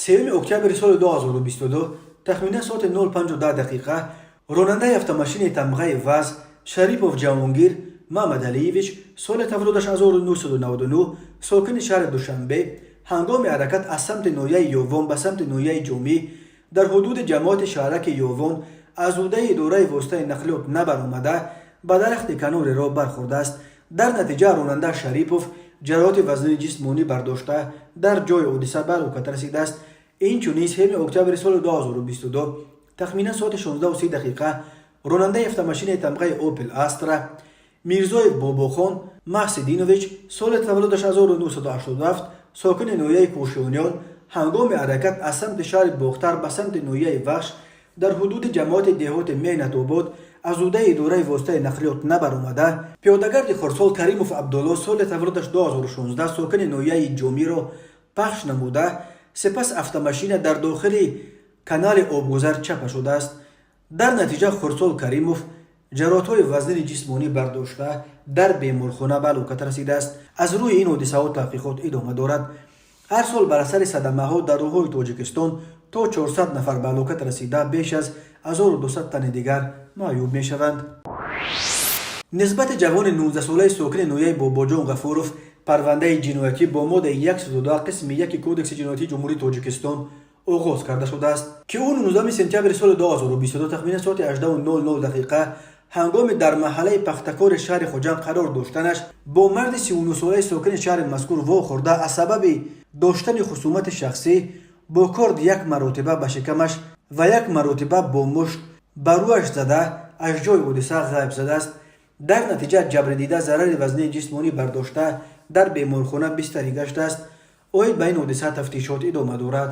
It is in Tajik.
3 октябри соли 2022, тахминан соати 05:10 дақиқа, ронандаи автомашинаи тамғаи ВАЗ Шарипов Ҷавонгир Маҳмадалиевич, соли таваллудаш 1999, сокини шаҳри Душанбе, ҳангоми ҳаракат аз самти ноҳияи Ёвон ба самти ноҳияи Ҷомӣ дар ҳудуди ҷамоати шаҳраки Ёвон аз ҳудаи идораи воситаи нақлиёт набаромада, ба дарахти канори роҳ бархӯрдааст. Дар натиҷа ронанда Шарипов ҷароҳати вазнини ҷисмонӣ бардошта, дар ҷои ҳодиса ба ҳалокат расидааст. Инчунин 3 октябри соли 2022, тахминан соати 16:30 дақиқа, ронандаи автомашинаи тамғаи Опел Астра Мирзоев Бобохон Маҳсидинович, соли таваллудаш 1987, сокини ноҳияи Кӯшониён, ҳангоми ҳаракат аз самти шаҳри Бохтар ба самти ноҳияи Вахш дар ҳудуди ҷамоати деҳоти Меҳнатобод аз ҳудаи идораи воситаи нақлиёт набаромада, пиёдагарди хурдсол Каримов Абдулло, соли таваллудаш 2016, сокини ноҳияи Ҷомиро пахш намуда, сипас автомашина дар дохили канали обгузар чапа шудааст. Дар натиҷа хурдсол Каримов ҷароҳатҳои вазнини ҷисмонӣ бардошта, дар беморхона ба ҳалокат расидааст. Аз рӯи ин ҳодисаҳо таҳқиқот идома дорад. Ҳар сол бар асари садамаҳо дар роҳҳои Тоҷикистон то 400 нафар ба ҳалокат расида, беш аз 1200 тани дигар маъюб мешаванд. Нисбати ҷавони 19-солаи сокини ноҳияи Бобоҷон Ғафуров парвандаи ҷиноятӣ бо моддаи 102 қисми 1 Кодекси ҷиноятии Ҷумҳурии Тоҷикистон оғоз карда шудааст, ки ӯ 19 сентябри соли 2022, тахминан соати 18:00 дақиқа, ҳангоми дар маҳаллаи Пахтакори шаҳри Хуҷанд қарор доштанаш бо марди 39-солаи сокини шаҳри мазкур вохӯрда, аз сабаби доштани хусумати шахсӣ бо корд як маротиба ба шикамаш ва як маротиба бо мушт ба рӯяш зада, аз ҷои ҳодиса ғайб задааст. Дар натиҷа ҷабрдида зарари вазнии ҷисмонӣ бардошта, дар беморхона бистарӣ гаштааст. Оид ба ин ҳодиса тафтишот идома дорад.